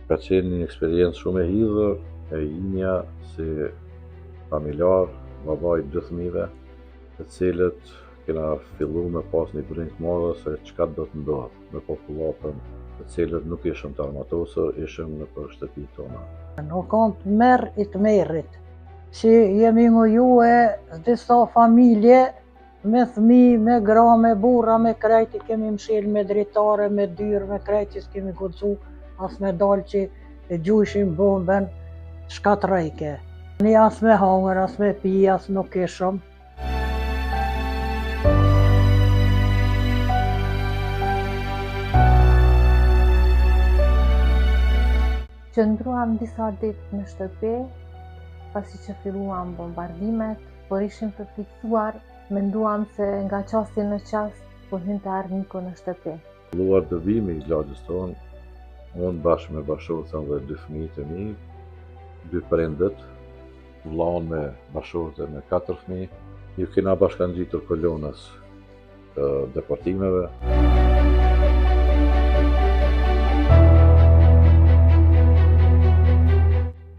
Ka qenë një eksperiencë shumë e hidhur e imja si familjar, baba i dy fëmijëve, të cilët kena fillu me pas një brengë të madhe se çka do të ndodhë me popullatën, të cilët nuk ishëm të armatosur, ishëm nëpër shtëpi tona. U konë tmerr i tmerrit, që jemi ngujue disa familje Me fëmi, me gra, me burra, me krejt, i kemi mshel me dritare, me dyrë, me krejt që s'kemi guxu, as me dalë që e gjujshin bomben, shkatrrojke. Një as me hangër, as me pi, as nuk kishëm. Qëndruam disa ditë në shtëpi, pasi që filluan bombardimet, por ishim të frikësuar, menduam se nga çasti në çast po hynte armiku në shtëpi. Filluar dëbimi i lagjes tonë, unë bashkë me bashkëshorten dhe dy fëmijët e mi, dy prindët, vllaun me bashkëshorte me katër fëmijë, ju kena bashkangjitur kolonës të deportimeve.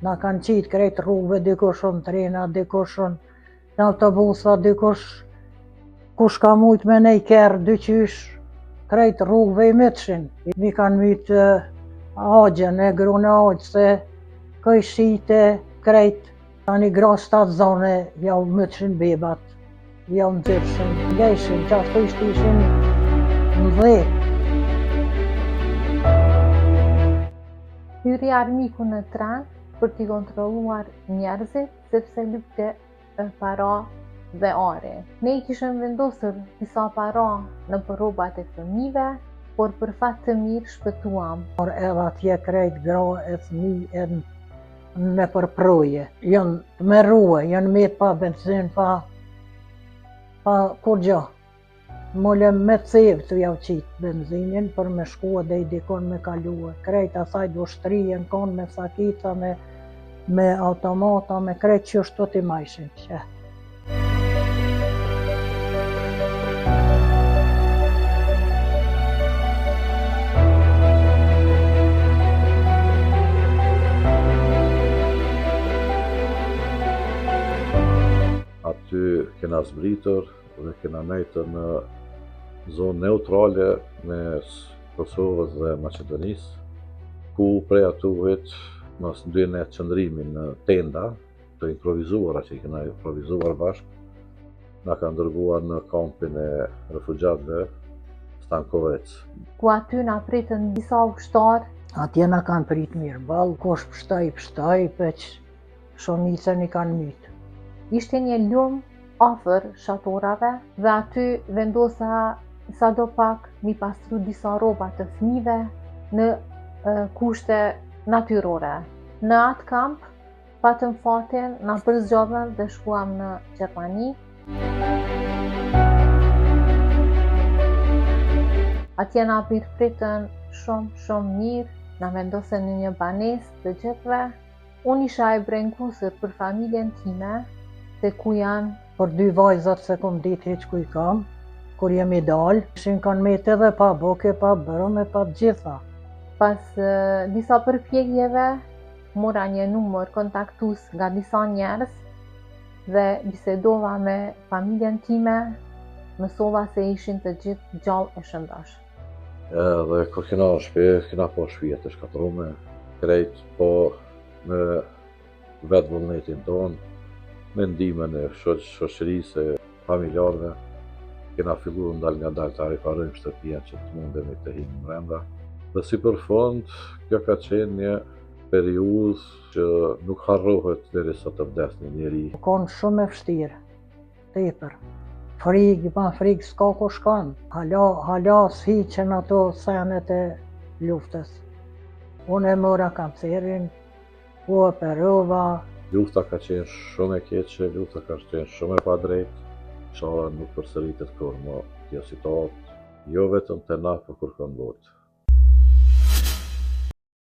Na kanë qitë krejt rrugëve, dikush në trena, dikush në autobusa, dikush kush ka mujtë me nej kerr, dyqysh, krejt rrugëve i mytshin. Mi kanë mytë axhën e grun e axhës, se kojshite, krejt, tani gra shtatzane, jau mytshin bebat, jau nxirrshin, lejshin, qashtu i shtishin në dhe. Hyri armiku në tren për t'i kontrolluar njerëzit, sepse lypte para dhe ari. Ne i kishim vendosur disa para nëpër rrobat e fëmijëve, por për fat të mirë shpëtuam. Por edhe atje krejt gra e fëmijë e nëpër prroje. Janë tmerrue, janë met pa benzin, pa, pa kurgjo. Mule me cevë tu jau qitë benzinin për me shkua dej dikun me kalue. Krejt asaj ushtrie janë konë me sakica, me, me automata, me krejt qështu t'i majshin. Që. Aty kena zbritur, dhe kena nejtë në zonë neutrale mes Kosovës dhe Maqedonisë, ku prej atyhit mas dy net qëndrimi në tenda të improvizuara që i kena improvizuar bashkë, na kanë dërguar në kampin e refugjatëve Stankovec. Ku aty na pritën disa ushtarë. Atje na kanë prit mirë, ball, kush pshtoi, pshtoi, peq Shumicën i kanë mytë. Ishte një lumë afër shatorave dhe aty vendosa sado pak m'i pastru disa rroba të fëmijëve në kushte natyrore. Në atë kamp patëm fatin, na përzgjodhën dhe shkuam në Gjermani. Atje na mirëpritën shumë, shumë mirë, na vendosën në një banesë të gjithëve. Unë isha e brengosur për familjen time se ku janë. Për dy vajzat s'e kom ditë hiç ku i kam, kur jemi dalë, ishin kanë metë edhe pa bukë, pa brumë, pa të gjitha. Pas disa përpjekjeve, mora një numër kontaktues nga disa njerëz dhe bisedova me familjen time, mësova se ishin të gjithë gjallë e shëndoshë. Edhe kur kena në shpi, kena pa shpia të shkatërrume, krejt po me vetë vullnetin tonë, me ndihmën e shoqërisë e familjarëve, kena fillu dalngadalë ta riparojmë shtëpinë që të mundemi të himë mrenda. Dhe si për fund, kjo ka qenë një periudhë që nuk harrohet derisa të vdes një njeri. U konë shumë e vështirë. Tepër. Frigë, pa frigë, s'ka ku shkon. Hala, hala s'hiqen ato senet e luftës. Unë e mora kancerin, u operova. Lufta ka qenë shumë e keqe, lufta ka qenë shumë e padrejtë, ishalla nuk përsëritet kurrë më kjo situatë, jo vetëm te na, por kurrkund në botë.